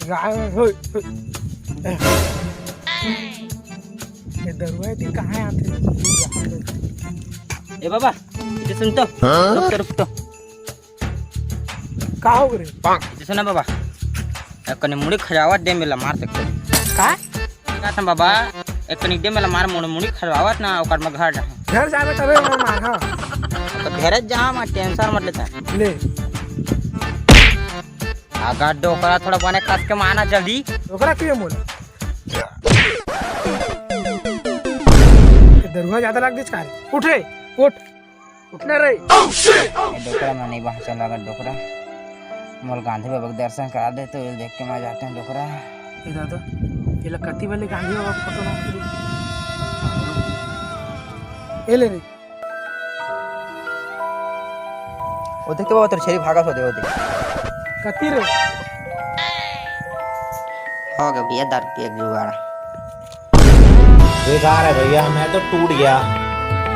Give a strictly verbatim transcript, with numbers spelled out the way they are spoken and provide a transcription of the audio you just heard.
गाय में होय, होय। ये दरुआ दिन कहाँ आथे? ए बाबा, इधर सुन तो। हाँ? रुक तो, रुक तो। का हो गे रे? इधर सुन ना बाबा, एक कनी मुड़ी खजावत दे, मेला मार सकते। का? का था बाबा, एक कनी दे, मेला मार, मुड़ी, मुड़ी खजावत ना, ओकर में घर रहा। घर जाबे तबे मैं मार, हाँ। तो घर जा, मैं टेंशन मत लेता। ले। अगर डोकरा थोड़ा बने कस के मारना जल्दी। डोकरा क्यों बोले? ये दरुआ ज्यादा लाग दिस का रे? उठ रे, उठ। उठ ना रे। ये डोकरा में नहीं बाहर चला, अगर डोकरा मोल गांधी बाबा के दर्शन करा दे तो ये देख के मैं जाते हैं डोकरा। ये दादा, ये ला कति वाले गांधी बाबा के फोटो ना? ये ले रे। वो देख के बाबा, तेरे छेरी भागा सो दे, वो देख। कति रे? हो गया भैया, दारू पी एक जुगाड़। बेकार है भैया, मैं तो टूट गया।